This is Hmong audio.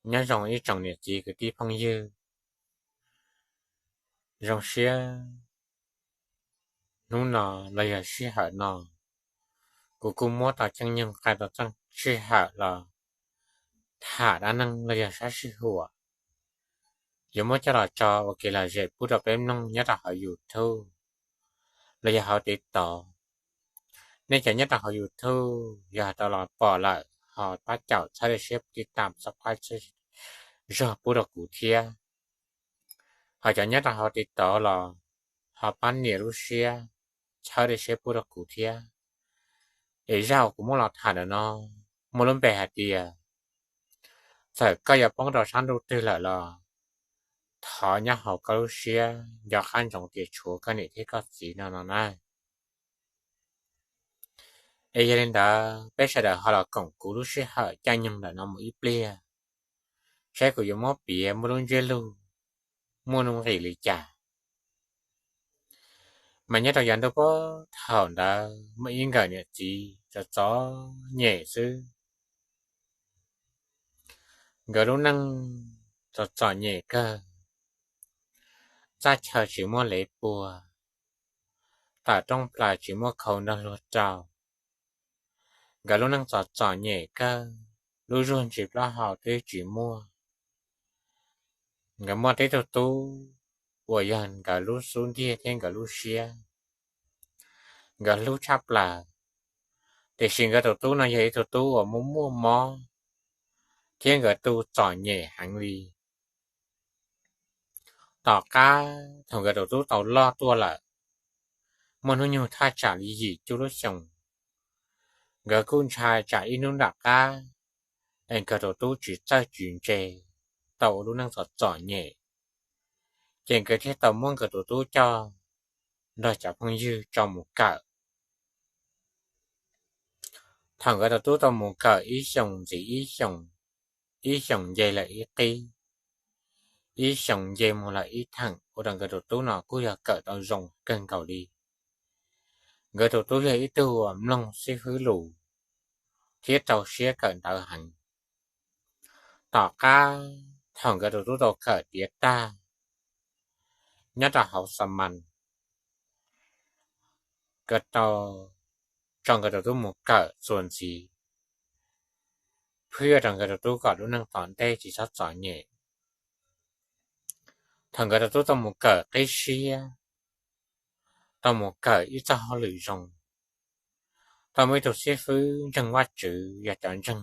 Nyob zoo ib tsoom niam txiv kwv tij phooj ywg, zoo siab hnub no los yog sij hawm no, kuv kuj muab tau caij nyoog qai tau txoj sij hawm los tham dab neeg los yog sab sij huam, yuav muab coj los tso ua kev lom zem pub rau peb mloog nyob rau hauv YouTube los yog hauv TikTok. Nej cov nyob rau hauv YouTube yog tau los pom lawm ho pab caum txhawb siab tiv tam subscribe zog pub rau kuv thiab. Ho cov nyob rau hauv TikTok los ho pab nias lub siab txhawb siab pub rau kuv thiab. Es zaj uas kuv muab los tham ntawm no muaj lub npe hais tias txawm koj yuav poob rau sab ntuj twg lawm los thov nyob hauv koj lub siab nco qab ntsoov tias tshuav koj niam thiab koj txiv no no na. Es yog li ntawd peb sawv daws ho los koom kuv lub sij hawm caij nyoog ntawm no mus ib pliag, saib kuv yuav muab piav muaj lub ntsiab lus muaj nuj nqis li cas. Mas nyob rau yav ntuj puag thaum ntawd muaj ib nkawm niam txiv txom txom nyem xwb. Nkawd lub neej txom txom nyem kawg, txaj chaw tsis muaj lev pua, tawm rooj plaws tsis muaj khau nrog luag rau. Nkawd lub neej txom txom nyem kawg, lub zuag ntsis plaub hau twb tsis muaj. Nkawd muaj tib tug tub uas yog nkawd lub xub ntiag thiab nkawd lub siab, nkawd hlub tshaj plaws, tiam sis nkawd tus tub no yog ib tug tub uas muaj muaj mob thiab nkawd tu txom nyem heev li. Tom qab thaum nkawd tus tub tau loj tuaj lawm, muaj hnub nyoog thaj tsam li yim cuaj lub xyoos, nkawd kuj ntshai tsam ib hnub nram qab es nkawd tus tub tsis txawj tsis ntse tau ua lub neej txom txom nyem, ces nkawd thiaj tau muab nkawd tus tub coj nrog cov phooj ywg tso mus kawm. Thaum nkawd tus tub tau mus kawm ib xyoos ntxiv ib xyoos, ib xyoos nce lawm ib qib, ib xyoos nce mus lawm ib theem, ua rau nkawd tus tub no kuj yog kawm tau zoo kawg nkaus li. Nkawd tus tub yog ib tug uas mloog xib fwb lus thiab rau siab kawm ntawv heev. Tom qab thaum nkawd tus tub tau kawm tiav tag nyob rau hauv xa mas, nkawd tau tso nkawd tus tub mus kawm txuas ntxiv, pheej ua rau nkawd tus tub kom lub neej tom ntej tsis txhob txom nyem. Thaum nkawd tus tub tau mus kawm qib siab, tau mus kawm ib txoj hauj lwm zoo, tau muaj ib tug xib fwb ntseeg Vajtswv yog cov ntseeg